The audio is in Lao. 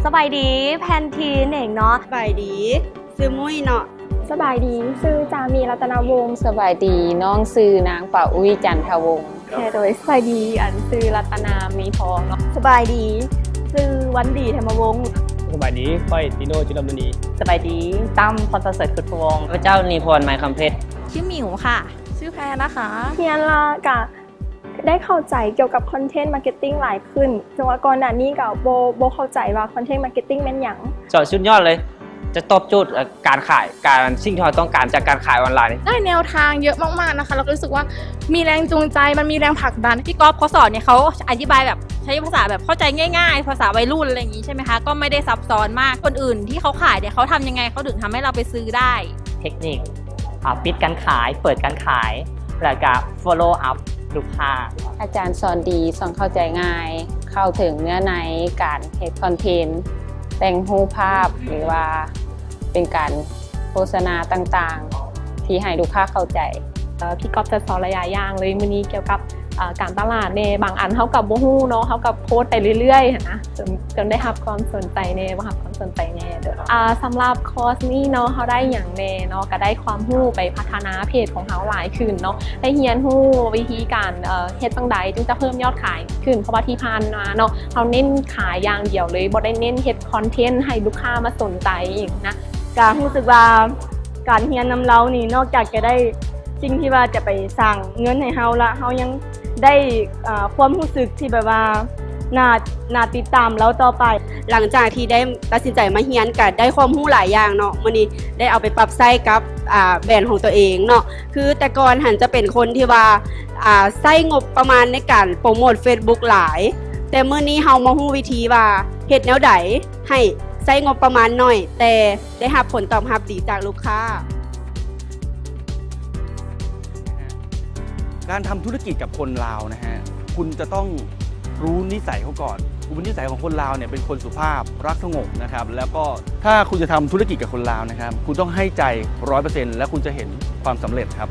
ສະບາຍດີ ແພນທີນເອງເນາະ. ສະບາຍດີ ຊື່ມຸ້ຍເນາະ. ສະບາຍດີ ຊື່ຈາມີ ລັດຕະນະວົງ. ສະບາຍດີ ນ້ອງຊື່ນາງປາອຸຍ ຈັນທະວົງ. ໂດຍ ສະບາຍດີ ອັນ ຊື່ລັດຕະນາ ມີທອງເນາະ. ສະບາຍດີ ຊື່ວັນດີ ເທມະວົງ. ສະບາຍດີ ຂ້ອຍ ຕິໂນ ຈຸລະມຸນີ. ສະບາຍດີ ຕັ້ມ ພອນປະເສີດ ຄຸດພະວົງ. ຂ້າພະເຈົ້າ ນີພອນ ໄມຄຳເພັດ. ຊື່ໝິວຄ່ະ. ຊື່ແພນນະຄະ. ຮຽນລະກະ ໄດ້ເຂົ້າໃຈກ່ຽວກັບຄອນເທັນມາເກັດຕິງຫຼາຍຂຶ້ນ, ເຊິ່ງວ່າກ່ອນໜ້ານີ້ກໍບໍ່ ບໍ່ເຂົ້າໃຈວ່າຄອນເທັນມາເກັດຕິງແມ່ນຫຍັງ. ສອນສຸດຍອດເລີຍ, ຈະຕອບໂຈດ ເອີ ການຂາຍ, ການ ສິ່ງທີ່ເຮົາຕ້ອງການຈາກການຂາຍອອນລາຍ. ໄດ້ແນວທາງເຍອະມາກໆ ນະຄະ, ແລ້ວກໍຮູ້ສຶກວ່າມີແຮງຈູງໃຈ, ມັນມີແຮງຜັກດັນ. ພີ່ກອບເຂົາສອນເນຍ ເຂົາອະທິບາຍແບບໃຊ້ພາສາແບບເຂົ້າໃຈງ່າຍໆ, ພາສາໄວລຸ້ນ ອະໄລຢ່າງນີ້ ໃຊ່ໄໝຄະ? ກໍໄມ່ໄດ້ຊັບຊ້ອນມາກ. ຄົນອື່ນທີ່ເຂົາຂາຍເນຍ ເຂົາທຳຍັງໄງ ເຂົາເຖິງທຳໃຫ້ເຮົາໄປຊື້ໄດ້? ເທັກນິກ ອາ ປິດການຂາຍ, ເປີດການຂາຍ ແລ້ວກະ follow up ລູກຄ້າ. ອາຈານສອນດີ, ສອນເຂົ້າໃຈງ່າຍ, ເຂົ້າເຖິງເນື້ອໃນການເຮັດຄອນເທັນ, ແຕ່ງຮູບພາບ ຫຼືວ່າເປັນການໂຄສະນາຕ່າງໆ ທີ່ໃຫ້ລູກຄ້າເຂົ້າໃຈ. ເອີ ພີ່ກອບຈະສອນຫຼາຍໆຢ່າງເລີຍມື້ນີ້ ກ່ຽວກັບ ເອີ ການຕະຫຼາດແດ່. ບາງອັນເຮົາກໍບໍ່ຮູ້ເນາະ, ເຮົາກໍໂພສໄປເລື້ອຍໆຫັ້ນນະ, ຈົນ ຈົນໄດ້ຮັບຄວາມສົນໃຈແດ່, ບໍ່ຮັບຄວາມສົນໃຈແດ່. ເອີ ສຳລັບຄອສນີ້ເນາະ, ເຮົາໄດ້ຫຍັງແດ່ເນາະ? ກໍໄດ້ຄວາມຮູ້ໄປພັດທະນາເພຈຂອງເຮົາຫຼາຍຂຶ້ນເນາະ, ໄດ້ຮຽນຮູ້ວິທີການ ເອີ ເຮັດຈັ່ງໃດຈຶ່ງຈະເພີ່ມຍອດຂາຍຂຶ້ນ, ເພາະວ່າທີ່ຜ່ານມາເນາະ ເຮົາເນັ້ນຂາຍຢ່າງດຽວເລີຍ, ບໍ່ໄດ້ເນັ້ນເຮັດຄອນເທັນໃຫ້ລູກຄ້າມາສົນໃຈອີກນະ. ກະຮູ້ສຶກວ່າການຮຽນນຳລາວນີ້ ນອກຈາກຈະໄດ້ສິ່ງທີ່ວ່າຈະໄປສ້າງເງິນໃຫ້ເຮົາລະ, ເຮົາຍັງໄດ້ ເອີ ຄວາມຮູ້ສຶກທີ່ແບບວ່າໜ້າ ໜ້າຕິດຕາມລາວຕໍ່ໄປ. ຫຼັງຈາກທີ່ໄດ້ຕັດສິນໃຈມາຮຽນ ກະໄດ້ຄວາມຮູ້ຫຼາຍຢ່າງເນາະ, ມື້ນີ້ໄດ້ເອົາໄປປັບໃຊ້ກັບ ອາ ແບຣນຂອງຕົວເອງເນາະ. ຄືແຕ່ກ່ອນຫັ້ນຈະເປັນຄົນທີ່ວ່າ ອາ ໃຊ້ງົບປະມານໃນການໂປຣໂມດເຟສບຸກຫຼາຍ, ແຕ່ມື້ນີ້ເຮົາມາຮູ້ວິທີວ່າເຮັດແນວໃດໃຫ້ໃຊ້ງົບປະມານໜ້ອຍ ແຕ່ໄດ້ຮັບຜົນຕອບຮັບດີຈາກລູກຄ້າ. ການທຳທຸລະກິດກັບຄົນລາວນະຮະ ຄຸນຈະຕ້ອງ รู้นิสัยเขาก่อน อุปนิสัยของคนลาวเนี่ยเป็นคนสุภาพ รักสงบนะครับ แล้วก็ถ้าคุณจะทำธุรกิจกับคนลาวนะครับ คุณต้องให้ใจ ร้อยเปอร์เซ็นต์ แล้วคุณจะเห็นความสำเร็จครับ.